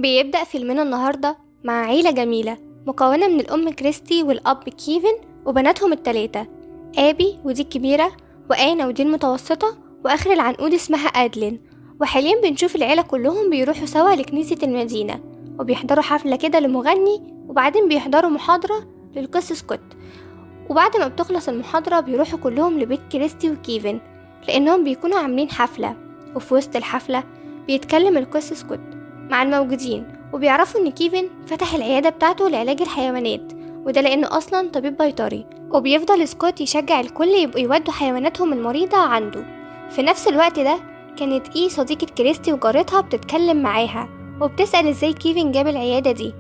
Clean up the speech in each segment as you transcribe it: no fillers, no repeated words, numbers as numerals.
بيبدأ فيلمنا النهاردة مع عيلة جميلة مكونة من الأم كريستي والأب كيفن وبناتهم التلاتة، آبي ودي الكبيرة، وآنا ودي المتوسطة، وآخر العنقود اسمها أدلين. وحاليا بنشوف العيلة كلهم بيروحوا سوا لكنيسة المدينة وبيحضروا حفلة كده لمغني، وبعدين بيحضروا محاضرة للقس سكوت. وبعد ما بتخلص المحاضرة بيروحوا كلهم لبيت كريستي وكيفن لأنهم بيكونوا عاملين حفلة. وفي وسط الحفلة بيتكلم القس سكوت مع الموجودين وبيعرفوا إن كيفن فتح العيادة بتاعته لعلاج الحيوانات، وده لأنه أصلا طبيب بيطري. وبيفضل سكوت يشجع الكل يبقوا يودوا حيواناتهم المريضة عنده. في نفس الوقت ده كانت إيه صديقة كريستي وجارتها بتتكلم معاها وبتسأل إزاي كيفن جاب العيادة دي،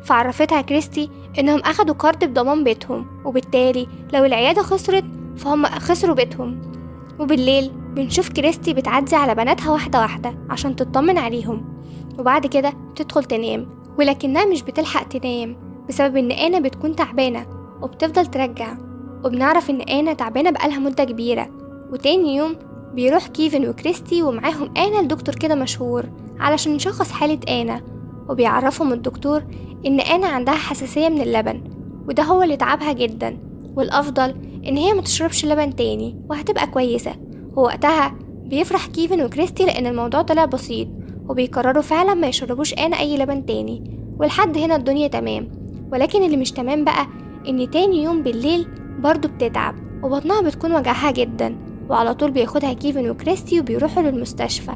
فعرفتها كريستي إنهم أخدوا قرض بضمان بيتهم، وبالتالي لو العيادة خسرت فهم خسروا بيتهم. وبالليل بنشوف كريستي بتعدي على بناتها واحدة واحدة عشان تطمن عليهم، وبعد كده بتدخل تنام، ولكنها مش بتلحق تنام بسبب إن آنا بتكون تعبانة وبتفضل ترجع. وبنعرف إن آنا تعبانة بقالها مدة كبيرة. وتاني يوم بيروح كيفن وكريستي ومعاهم آنا لدكتور كده مشهور علشان يشخص حالة آنا، وبيعرفهم الدكتور إن آنا عندها حساسية من اللبن، وده هو اللي تعبها جدا، والأفضل إن هي ما تشربش لبن تاني وهتبقى كويسة. ووقتها بيفرح كيفن وكريستي لأن الموضوع طلع بسيط، وبيقرروا فعلا ما يشربوش آنا أي لبن تاني. ولحد هنا الدنيا تمام، ولكن اللي مش تمام بقى إن تاني يوم بالليل برضو بتتعب وبطنها بتكون وجعها جدا، وعلى طول بياخدها كيفن وكريستي وبيروحوا للمستشفى.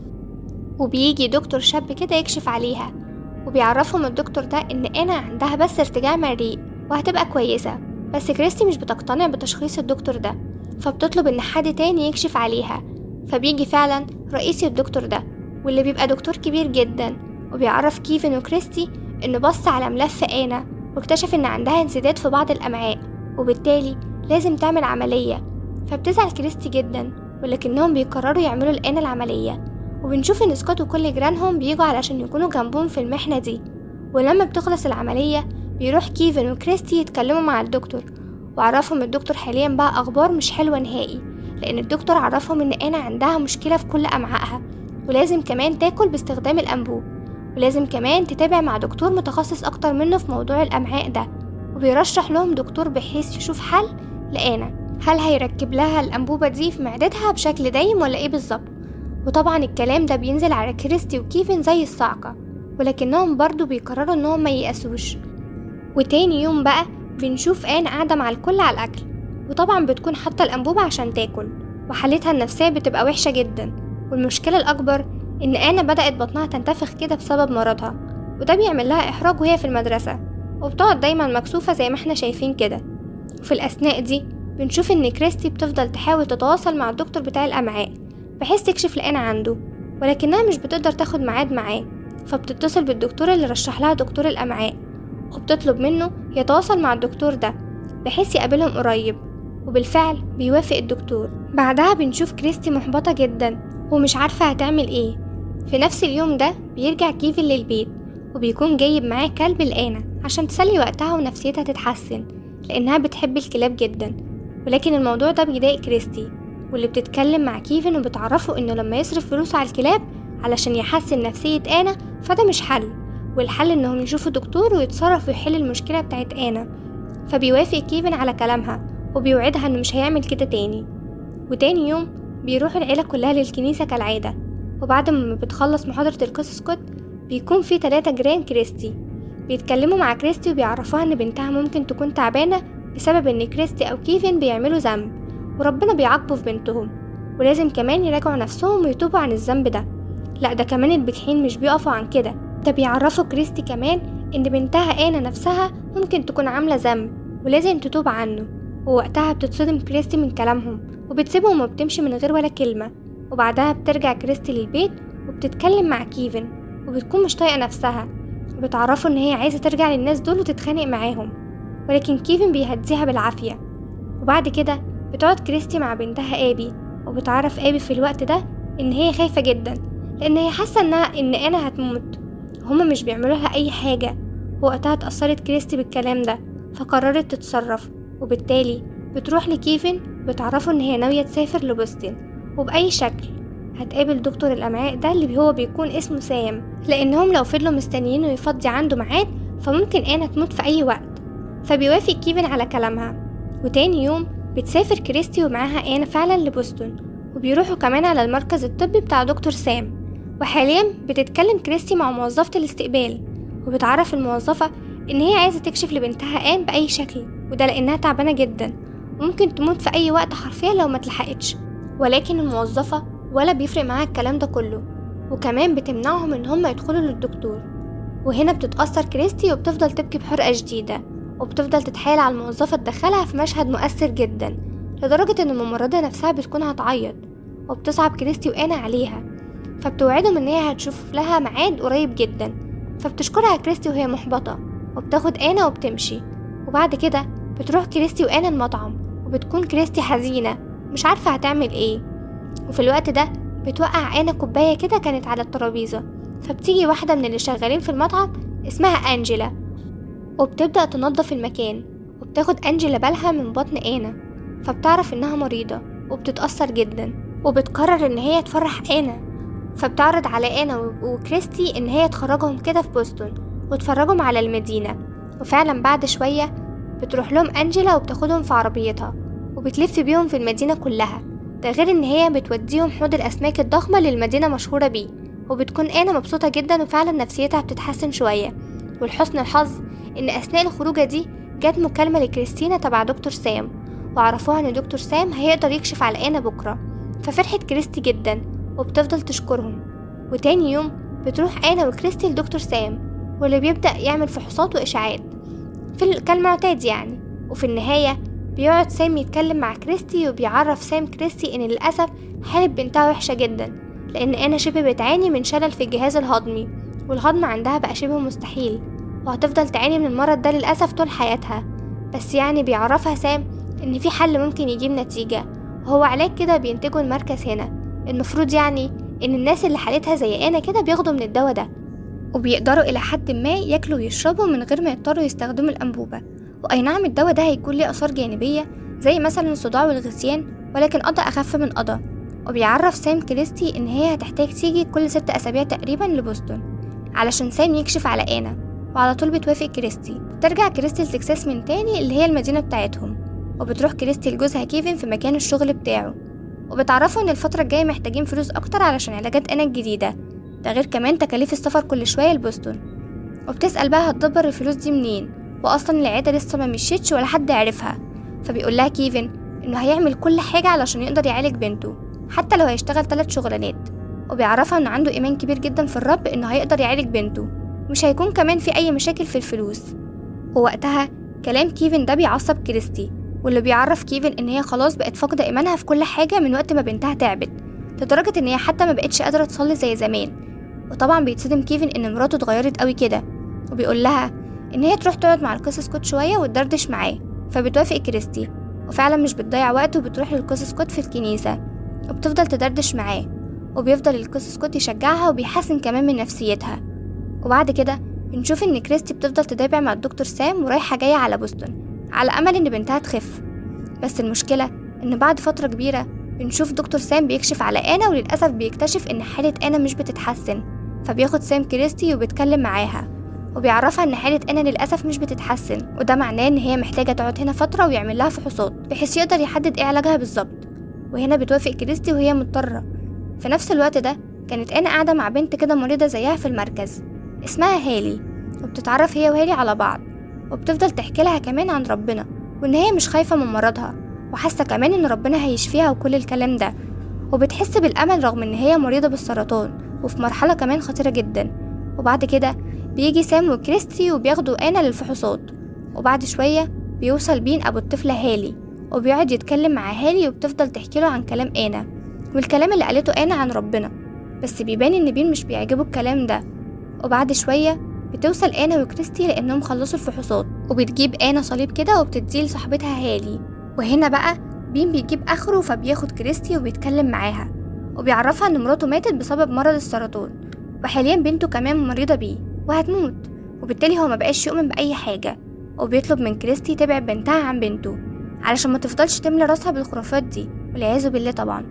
وبيجي دكتور شاب كده يكشف عليها، وبيعرفهم الدكتور ده إن آنا عندها بس ارتجاع مريء وهتبقى كويسة، بس كريستي مش بتقتنع بتشخيص الدكتور ده، فبتطلب إن حد تاني يكشف عليها. فبيجي فعلا رئيس الدكتور ده واللي بيبقى دكتور كبير جدا، وبيعرف كيفن وكريستي إنه بص على ملف آنا واكتشف إن عندها انسداد في بعض الأمعاء، وبالتالي لازم تعمل عملية. فبتزعل كريستي جدا، ولكنهم بيقرروا يعملوا لآنا العملية. وبنشوف إن سكوت وكل جيرانهم بيجوا علشان يكونوا جنبهم في المحنة دي. ولما بتخلص العملية بيروح كيفن وكريستي يتكلموا مع الدكتور، وعرفهم الدكتور حاليا بقى أخبار مش حلوة نهائي، لأن الدكتور عرفهم إن آنا عندها مشكلة في كل أمعائها، ولازم كمان تاكل باستخدام الأنبوب، ولازم كمان تتابع مع دكتور متخصص أكتر منه في موضوع الأمعاء ده. وبيرشح لهم دكتور بحيث يشوف حل لآنا، هل هيركب لها الأنبوبة دي في معدتها بشكل دايم ولا إيه بالظبط. وطبعا الكلام ده بينزل على كريستي وكيفن زي الصعقة، ولكنهم برضو بيقرروا إنهم ما ييأسوش. وتاني يوم بقى بنشوف آن قاعدة مع الكل على الأكل، وطبعا بتكون حاطة الأنبوبة عشان تاكل، وحالتها النفسية بتبقى وحشة جدا. والمشكلة الأكبر إن آنا بدأت بطنها تنتفخ كده بسبب مرضها، وده بيعمل لها إحراج وهي في المدرسة، وبتقعد دايما مكسوفة زي ما احنا شايفين كده. وفي الأثناء دي بنشوف إن كريستي بتفضل تحاول تتواصل مع الدكتور بتاع الأمعاء بحيث تكشف لآنا عنده، ولكنها مش بتقدر تاخد ميعاد معاه، فبتتصل بالدكتور اللي رشح لها دكتور الأمعاء، وبتطلب منه يتواصل مع الدكتور ده بحيث يقابلهم قريب، وبالفعل بيوافق الدكتور. بعدها بنشوف كريستي محبطة جدا ومش عارفة هتعمل ايه. في نفس اليوم ده بيرجع كيفن للبيت، وبيكون جايب معاه كلب لآنا عشان تسلي وقتها ونفسيتها تتحسن، لأنها بتحب الكلاب جدا. ولكن الموضوع ده بيضايق كريستي، واللي بتتكلم مع كيفن وبتعرفه انه لما يصرف فلوسه على الكلاب علشان يحسن نفسية آنا فده مش حل، والحل انهم يشوفوا دكتور ويتصرف ويحل المشكلة بتاعت آنا. فبيوافق كيفن على كلامها وبيوعدها انه مش هيعمل كده تاني. وتاني يوم بيروحوا العيلة كلها للكنيسة كالعادة، وبعد ما بتخلص محاضرة القس سكوت بيكون في 3 جيران كريستي بيتكلموا مع كريستي وبيعرفوها ان بنتها ممكن تكون تعبانة بسبب ان كريستي او كيفن بيعملوا ذنب وربنا بيعاقبه في بنتهم، ولازم كمان يراجعوا نفسهم ويتوبوا عن الذنب ده. لا ده كمان البجحين مش بيقفوا عن كده، ده بيعرفوا كريستي كمان ان بنتها آنا نفسها ممكن تكون عاملة ذنب ولازم تتوب عنه. ووقتها بتتصدم كريستي من كلامهم وبتسيبهم وبتمشي من غير ولا كلمة. وبعدها بترجع كريستي للبيت وبتتكلم مع كيفن، وبتكون مش طايقة نفسها، وبتعرفوا ان هي عايزة ترجع للناس دول وتتخانق معاهم، ولكن كيفن بيهديها بالعافية. وبعد كده بتقعد كريستي مع بنتها آبي، وبتعرف آبي في الوقت ده ان هي خايفة جدا لان هي حاسة ان آنا هتموت، هما مش بيعملوا لها اي حاجة. ووقتها اتأثرت كريستي بالكلام ده فقررت تتصرف، وبالتالي بتروح لكيفن بتعرفه ان هي ناوية تسافر لبوسطن وبأي شكل. هتقابل دكتور الأمعاء ده اللي هو بيكون اسمه سام، لأنهم لو فضلوا مستنيينه يفضي عنده ميعاد فممكن آنا تموت في أي وقت. فبيوافق كيفن على كلامها. وتاني يوم بتسافر كريستي ومعاها آنا فعلا لبوسطن، وبيروحوا كمان على المركز الطبي بتاع دكتور سام. وحاليا بتتكلم كريستي مع موظفة الاستقبال، وبتعرف الموظفة إن هي عايزة تكشف لبنتها آن بأي شكل، وده لأنها تعبانة جدا وممكن تموت في أي وقت حرفيا لو ما اتلحقتش. ولكن الموظفة ولا بيفرق معاها الكلام ده كله، وكمان بتمنعهم إن هم يدخلوا للدكتور. وهنا بتتأثر كريستي وبتفضل تبكي بحرقة شديدة، وبتفضل تتحايل على الموظفة تدخلها في مشهد مؤثر جدا لدرجة إن الممرضة نفسها بتكون هتعيط، وبتصعب كريستي وآنا عليها، فبتوعدهم إن هي هتشوف لها ميعاد قريب جدا. فبتشكرها كريستي وهي محبطة، وبتاخد آنا وبتمشي. وبعد كده بتروح كريستي وآنا المطعم، وبتكون كريستي حزينة مش عارفة هتعمل ايه. وفي الوقت ده بتوقع آنا كوباية كده كانت على الترابيزة، فبتيجي واحدة من اللي شغالين في المطعم اسمها أنجيلا، وبتبدأ تنظف المكان. وبتاخد أنجيلا بالها من بطن آنا، فبتعرف إنها مريضة وبتتأثر جدا، وبتقرر إن هي تفرح آنا. فبتعرض على آنا وكريستي إن هي تخرجهم كده في بوسطن وتفرجهم على المدينة. وفعلا بعد شوية بتروح لهم أنجيلا وبتاخدهم في عربيتها وبتلف بيهم في المدينة كلها، ده غير إن هي بتوديهم حوض الأسماك الضخمة اللي المدينة مشهورة بيه. وبتكون آنا مبسوطة جدا وفعلا نفسيتها بتتحسن شوية. ولحسن الحظ إن أثناء الخروجة دي جت مكالمة لكريستينا تبع دكتور سام، وعرفوها إن دكتور سام هيقدر يكشف على آنا بكرة. ففرحت كريستي جدا وبتفضل تشكرهم. وتاني يوم بتروح آنا وكريستي لدكتور سام، واللي بيبدأ يعمل فحوصات وإشعاعات في كالمعتاد يعني. وفي النهاية بيقعد سام يتكلم مع كريستي، وبيعرف سام كريستي إن للأسف حالة بنتها وحشة جدا، لأن آنا شبه بتعاني من شلل في الجهاز الهضمي، والهضم عندها بقى شبه مستحيل، وهتفضل تعاني من المرض ده للأسف طول حياتها. بس يعني بيعرفها سام إن في حل ممكن يجيب نتيجة، وهو علاج كده بينتجه المركز هنا. المفروض يعني إن الناس اللي حالتها زي آنا كده بياخدوا من الدواء ده، وبيقدروا إلى حد ما ياكلوا ويشربوا من غير ما يضطروا يستخدموا الأنبوبة. وأي نعم الدواء ده هيكون ليه آثار جانبية زي مثلا الصداع والغثيان، ولكن قضى أخف من قضى. وبيعرف سام كريستي إن هي هتحتاج تيجي كل 6 أسابيع تقريبا لبوسطن علشان سام يكشف على آنا، وعلى طول بتوافق كريستي. ترجع كريستي لتكساس من تاني اللي هي المدينة بتاعتهم، وبتروح كريستي لجوزها كيفن في مكان الشغل بتاعه، وبتعرفوا إن الفترة الجاية محتاجين فلوس أكتر علشان علاجات آنا الجديدة، ده غير كمان تكاليف السفر كل شوية لبوسطن. وبتسأل بقى هتدبر الفلوس دي منين، وأصلا العيادة لسه ما مشيتش ولا حد عرفها. فبيقول لها كيفن إنه هيعمل كل حاجة علشان يقدر يعالج بنته حتى لو هيشتغل 3 شغلانات، وبيعرفها إنه عنده إيمان كبير جدا في الرب إنه هيقدر يعالج بنته، مش هيكون كمان في أي مشاكل في الفلوس. ووقتها كلام كيفن ده بيعصب كريستي، واللي بيعرف كيفن إن هي خلاص بقت فاقدة إيمانها في كل حاجة من وقت ما بنتها تعبت، لدرجة إن هي حتى ما بقتش قادرة تصلي زي زمان. وطبعا بيتصدم كيفن إن مراته اتغيرت قوي كده، وبيقول لها إن هي تروح تقعد مع القس سكوت شوية وتدردش معاه. فبتوافق كريستي، وفعلا مش بتضيع وقت وبتروح للقس سكوت في الكنيسة وبتفضل تدردش معاه، وبيفضل القس سكوت يشجعها وبيحسن كمان من نفسيتها. وبعد كده بنشوف إن كريستي بتفضل تتابع مع الدكتور سام ورايحة جاية على بوسطن على أمل إن بنتها تخف. بس المشكلة إن بعد فترة كبيرة بنشوف دكتور سام بيكشف على آنا، وللأسف بيكتشف إن حالة آنا مش بتتحسن. فبياخد سام كريستي وبيتكلم معاها وبيعرفها إن حالة آنا للأسف مش بتتحسن، وده معناه إن هي محتاجة تقعد هنا فترة ويعمل لها فحوصات بحيث يقدر يحدد إيه علاجها بالظبط. وهنا بتوافق كريستي وهي مضطرة. في نفس الوقت ده كانت آنا قاعدة مع بنت كده مريضة زيها في المركز اسمها هالي، وبتتعرف هي وهالي على بعض، وبتفضل تحكي لها كمان عن ربنا وإن هي مش خايفة من مرضها، وحاسة كمان إن ربنا هيشفيها وكل الكلام ده، وبتحس بالأمل رغم إن هي مريضة بالسرطان وفي مرحلة كمان خطيرة جدا. وبعد كده بيجي سام وكريستي وبياخدوا آنا للفحوصات، وبعد شوية بيوصل بين أبو الطفلة هالي، وبيقعد يتكلم مع هالي وبتفضل تحكي له عن كلام آنا والكلام اللي قالته آنا عن ربنا، بس بيبان إن بين مش بيعجبه الكلام ده. وبعد شوية بتوصل آنا وكريستي لأنهم خلصوا الفحوصات، وبتجيب آنا صليب كده وبتديه لصاحبتها هالي. وهنا بقى بين بيجيب آخره، فبياخد كريستي وبيتكلم معاها وبيعرفها إن مراته ماتت بسبب مرض السرطان، وحاليا بنته كمان مريضة بيه وهتموت، وبالتالي هو مبقاش يؤمن بأي حاجة. وبيطلب من كريستي تبعد بنتها عن بنته علشان ما تفضلش تملى راسها بالخرافات دي والعياذ بالله طبعا.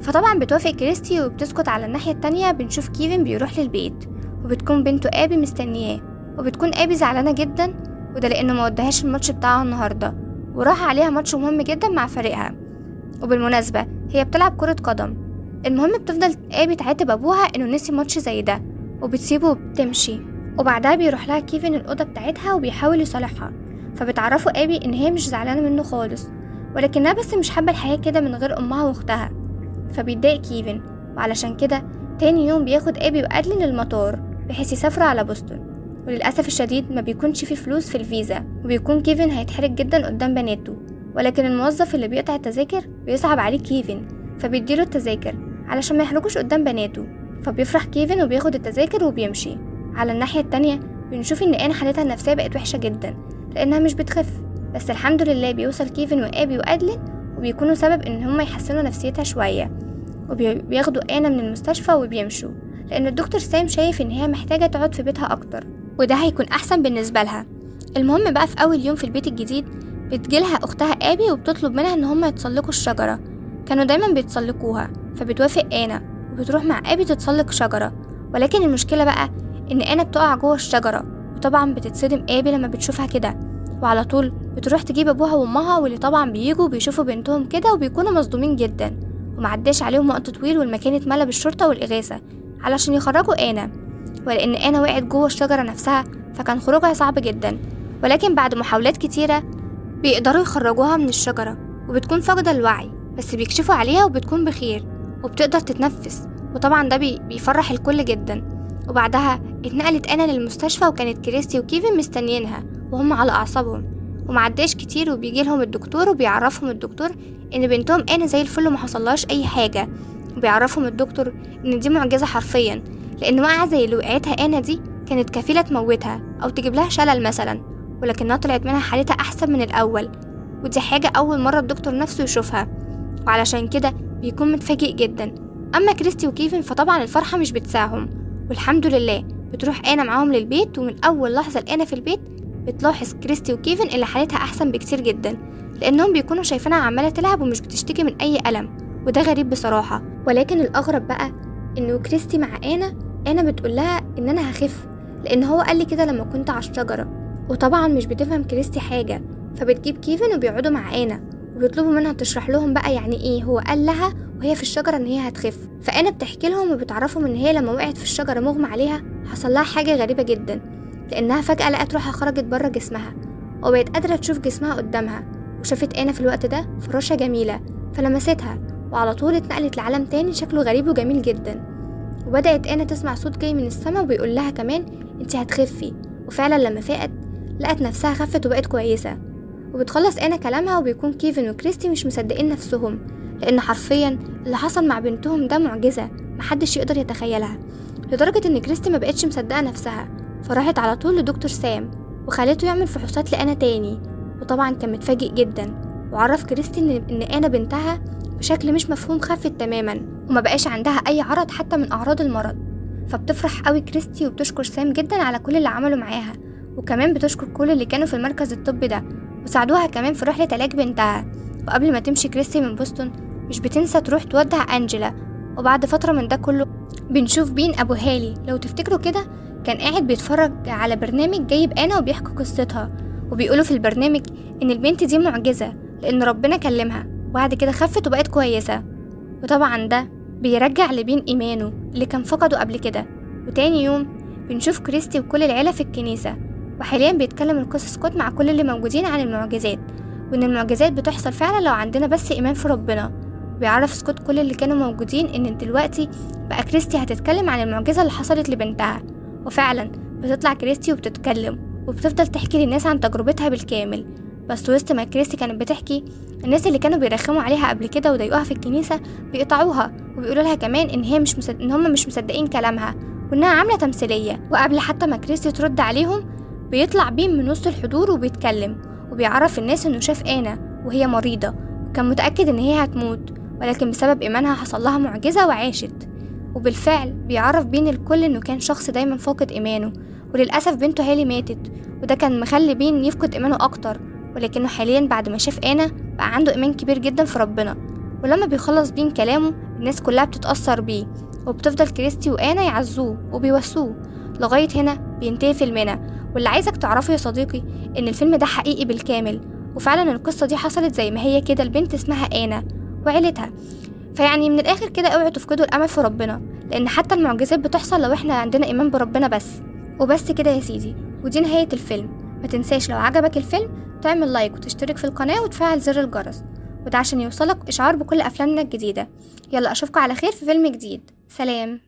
فطبعا بتوافق كريستي وبتسكت. على الناحية التانية بنشوف كيفن بيروح للبيت، وبتكون بنته آبي مستنياه، وبتكون آبي زعلانة جدا، وده لأنه ما ودهاش الماتش بتاعها النهاردة، وراح عليها ماتش مهم جدا مع فريقها، وبالمناسبة هي بتلعب كرة قدم. المهم بتفضل آبي تعاتب أبوها إنه نسي ماتش زي ده، وبتسيبه وبتمشي. وبعدها بيروح لها كيفن الأوضة بتاعتها وبيحاول يصالحها، فبتعرفه آبي إن هي مش زعلانة منه خالص، ولكنها بس مش حابة الحياة كده من غير أمها وأختها. فبيتضايق كيفن، وعلشان كده تاني يوم بياخد آبي وأدلين للمطار بحيث يسافروا على بوسطن. وللأسف الشديد ما بيكونش فيه فلوس في الفيزا، وبيكون كيفن هيتحرج جدا قدام بناته، ولكن الموظف اللي بيقطع التذاكر بيصعب عليه كيفن، فبيديله التذاكر علشان ما يحرجوش قدام بناته. فبيفرح كيفن وبياخد التذاكر وبيمشي. على الناحية التانية بنشوف إن آن حالتها النفسية بقت وحشة جدا لأنها مش بتخف، بس الحمد لله بيوصل كيفن وآبي وأدلين وبيكونوا سبب إن هما يحسنوا نفسيتها شوية، وبياخدوا آنا من المستشفى وبيمشوا، لأن الدكتور سام شايف إن هي محتاجة تقعد في بيتها أكتر، وده هيكون أحسن بالنسبة لها. المهم بقى في أول يوم في البيت الجديد بتجيلها أختها آبي وبتطلب منها إن هما يتسلقوا الشجرة، كانوا دايما بيتسلقوها، فبتوافق آنا وبتروح مع آبي تتسلق شجرة. ولكن المشكلة بقى إن آنا بتقع جوه الشجرة، وطبعا بتتصدم آبي لما بتشوفها كده، وعلى طول بتروح تجيب أبوها وأمها، واللي طبعا بييجوا بيشوفوا بنتهم كده وبيكونوا مصدومين جدا. ومعداش عليهم وقت طويل والمكان اتملى بالشرطة والإغاثة علشان يخرجوا آنا، ولأن آنا وقعت جوه الشجرة نفسها فكان خروجها صعب جدا، ولكن بعد محاولات كتيرة بيقدروا يخرجوها من الشجرة، وبتكون فاقدة الوعي بس بيكشفوا عليها وبتكون بخير وبتقدر تتنفس، وطبعا ده بيفرح الكل جدا. وبعدها اتنقلت آنا للمستشفى، وكانت كريستي وكيفن مستنيينها وهم على أعصابهم. ومعداش كتير وبيجي لهم الدكتور وبيعرفهم الدكتور إن بنتهم آنا زي الفل وما حصلهاش أي حاجة، وبيعرفهم الدكتور إن دي معجزة حرفيا، لأن وقعة زي اللي وقعتها آنا دي كانت كفيلة تموتها أو تجيب لها شلل مثلا، ولكنها طلعت منها حالتها أحسن من الأول، ودي حاجة أول مرة الدكتور نفسه يشوفها، وعلشان كده بيكون متفاجئ جدا. أما كريستي وكيفن فطبعا الفرحة مش بتساعهم، والحمد لله بتروح آنا معاهم للبيت. ومن أول لحظة لآنا في البيت بتلاحظ كريستي وكيفن اللي حالتها أحسن بكتير جدا، لأنهم بيكونوا شايفينها عمالة تلعب ومش بتشتكي من أي ألم، وده غريب بصراحة. ولكن الأغرب بقى إنه كريستي مع آنا، آنا بتقول لها إن أنا هخف لأن هو قال لي كده لما كنت على الشجرة، وطبعا مش بتفهم كريستي حاجة، فبتجيب كيفن وبيقعدوا مع آنا وبيطلبوا منها تشرح لهم بقى يعني إيه هو قال لها وهي في الشجرة إن هي هتخف. فآنا بتحكي لهم وبتعرفهم إن هي لما وقعت في الشجرة مغمى عليها حصل لها حاجة غريبة جدا، لأنها فجأة لقت روحها خرجت بره جسمها وبقت قادرة تشوف جسمها قدامها، وشافت آنا في الوقت ده فراشة جميلة فلمستها، وعلى طول اتنقلت لعالم تاني شكله غريب وجميل جدا. وبدأت آنا تسمع صوت جاي من السما وبيقول لها كمان انتي هتخفي، وفعلا لما فاقت لقت نفسها خفت وبقت كويسة. وبتخلص آنا كلامها وبيكون كيفن وكريستي مش مصدقين نفسهم، لأن حرفيا اللي حصل مع بنتهم ده معجزة محدش يقدر يتخيلها، لدرجة إن كريستي ما بقتش مصدقة نفسها، فراحت على طول لدكتور سام وخلته يعمل فحوصات لآنا تاني، وطبعا كان متفاجئ جدا، وعرف كريستي إن آنا بنتها بشكل مش مفهوم خفت تماما وما بقاش عندها أي عرض حتى من أعراض المرض. فبتفرح قوي كريستي وبتشكر سام جدا على كل اللي عمله معاها، وكمان بتشكر كل اللي كانوا في المركز الطبي ده وساعدوها كمان في رحلة علاج بنتها. وقبل ما تمشي كريستي من بوسطن مش بتنسى تروح تودع أنجلا. وبعد فترة من ده كله بنشوف بين أبو هالي، لو تفتكروا كده كان قاعد بيتفرج على برنامج جايب آنا وبيحكي قصتها، وبيقولوا في البرنامج إن البنت دي معجزة لأن ربنا كلمها وبعد كده خفت وبقت كويسة. وطبعا ده بيرجع لبين إيمانه اللي كان فقده قبل كده. وتاني يوم بنشوف كريستي وكل العيلة في الكنيسة، وحاليا بيتكلم القس سكوت مع كل اللي موجودين عن المعجزات، وإن المعجزات بتحصل فعلا لو عندنا بس إيمان في ربنا. وبيعرف سكوت كل اللي كانوا موجودين إن دلوقتي بقى كريستي هتتكلم عن المعجزة اللي حصلت لبنتها، وفعلا بتطلع كريستي وبتتكلم وبتفضل تحكي للناس عن تجربتها بالكامل. بس وسط ما كريستي كانت بتحكي، الناس اللي كانوا بيرخموا عليها قبل كده وضايقوها في الكنيسة بيقطعوها وبيقولوا لها كمان إن هي مش إن هم مش مصدقين كلامها وإنها عاملة تمثيلية. وقبل حتى ما كريستي ترد عليهم بيطلع بين من وسط الحضور وبيتكلم وبيعرف الناس إنه شاف آنا وهي مريضة وكان متأكد إن هي هتموت، ولكن بسبب إيمانها حصل لها معجزة وعاشت. وبالفعل بيعرف بين الكل إنه كان شخص دايما فاقد إيمانه، وللأسف بنته هالي ماتت، وده كان مخلي بين يفقد إيمانه أكتر، ولكنه حاليا بعد ما شاف آنا بقى عنده إيمان كبير جدا في ربنا. ولما بيخلص بين كلامه الناس كلها بتتأثر بيه، وبتفضل كريستي وآنا يعزوه وبيوسوه. لغاية هنا بينتهي فيلمنا. واللي عايزك تعرفه يا صديقي إن الفيلم ده حقيقي بالكامل، وفعلا القصة دي حصلت زي ما هي كده. البنت اسمها آنا وعيلتها. فيعني من الآخر كده اوعوا تفقدوا الأمل في ربنا، لأن حتى المعجزات بتحصل لو احنا عندنا إيمان بربنا بس. وبس كده يا سيدي، ودي نهاية الفيلم. ما تنساش لو عجبك الفيلم تعمل لايك وتشترك في القناة وتفعل زر الجرس، وده عشان يوصلك إشعار بكل أفلامنا الجديدة. يلا أشوفكم على خير في فيلم جديد. سلام.